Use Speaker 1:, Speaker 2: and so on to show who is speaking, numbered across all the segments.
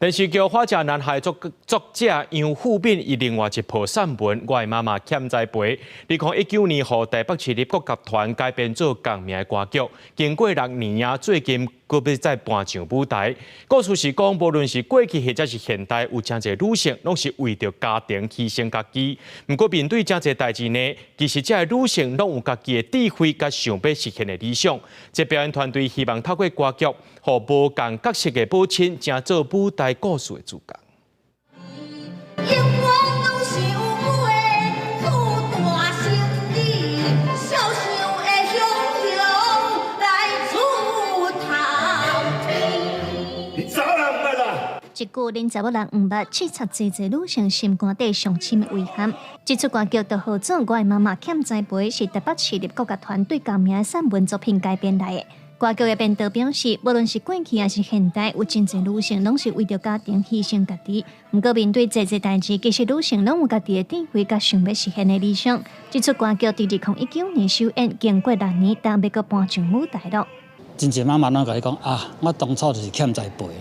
Speaker 1: 電視劇《花甲男孩》作者楊富敏伊另外一部散文《我的媽媽欠栽培》，2019年予台北市立國樂團改編做仝名的歌劇，經過6年啊，最近閣欲再搬上舞台。故事是講，無論是過去或者是現代，有誠濟女性攏是為著家庭犧牲家己。毋過面對誠濟代誌呢，其實這个女性攏有家己的智慧佮想欲實現的理想。這表演團隊希望透過歌劇，予無仝角色的母親，成做舞台故事的主角。
Speaker 2: 永遠攏是有的富大生意，小想的雄雄來出頭天。
Speaker 3: 你查某人毋捌啦！
Speaker 4: 一句連查某人毋捌，刺插濟濟女性心肝底上深的遺憾。這齣歌劇就號做《我的媽媽欠栽培》，是台北市立國樂團對仝名的散文作品改編來的。歌劇的編導表示，無論是過去抑是現代，有真濟女性攏是為著家庭犧牲家己。毋過面對濟濟代誌，其實女性攏有家己的智慧佮想欲實現的理想。這齣歌劇佇2019年首演，經過六年，今欲閣搬上舞台囉。
Speaker 5: 真濟媽媽攏共你講啊，我當初就是欠栽培啦，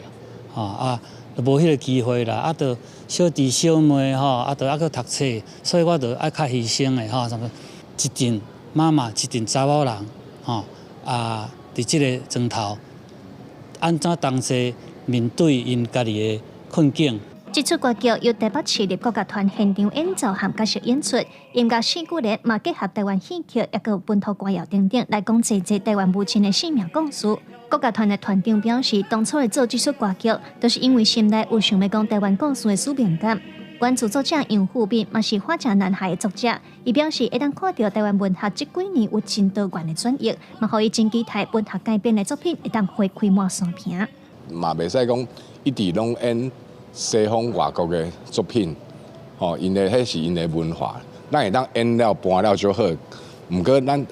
Speaker 5: 吼啊，就無彼个機會啦，啊，著小弟小妹吼，啊，著猶閣讀冊，所以我著愛較犧牲的吼，啥物一陣媽媽，一陣查某人，吼啊，佇這个床頭，按怎同齊面對𪜶家己的困境。
Speaker 4: 這齣歌劇由台北市立國樂團現場演奏和角色演出，音樂戲曲咧嘛結合台灣戲曲，抑閣本土歌謠等等，來講濟濟台灣母親的生命故事。國樂團的團長表示，當初會做這齣歌劇，都是因為心內有想欲講台灣故事的使命感。原著作者楊富敏嘛是《花甲男孩》的作者，伊表示會當看著台灣文學這幾年有真多元的轉譯，嘛予伊真期待文學改編的作品會當花開滿山坪。
Speaker 6: 嘛袂使講一直攏演西方外國的作品，吼，𪜶的彼是𪜶的文化，咱會當演了搬了就好。毋過咱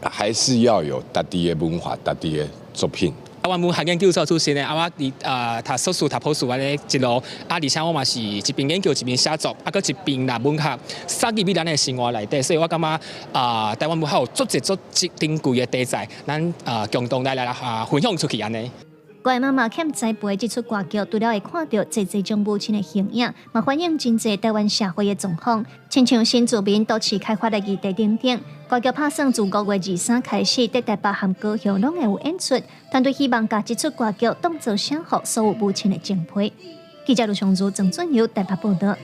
Speaker 6: 還是要有家己的文化，家己的作品。
Speaker 7: 啊，我文學研究所出身的，啊，我佇啊讀碩士、讀博士按呢一路，啊，而且我嘛是一邊研究一邊寫作，啊，閣一邊拿文學塞入去咱的生活內底，所以我感覺啊，台灣文學有足濟足濟珍貴的題材，咱啊共同來分享出去按呢。
Speaker 4: 我的媽媽欠栽培這齣歌劇，除了會看著濟濟種母親的形影，嘛反映真濟台灣社會的狀況，親像新住民都市開發的議題等等。歌劇拍算自5月23開始，佇台北和高雄攏會有演出。團隊希望共這齣歌劇當作寫予所有母親的情批。記者盧松如、鄭俊友台北報導。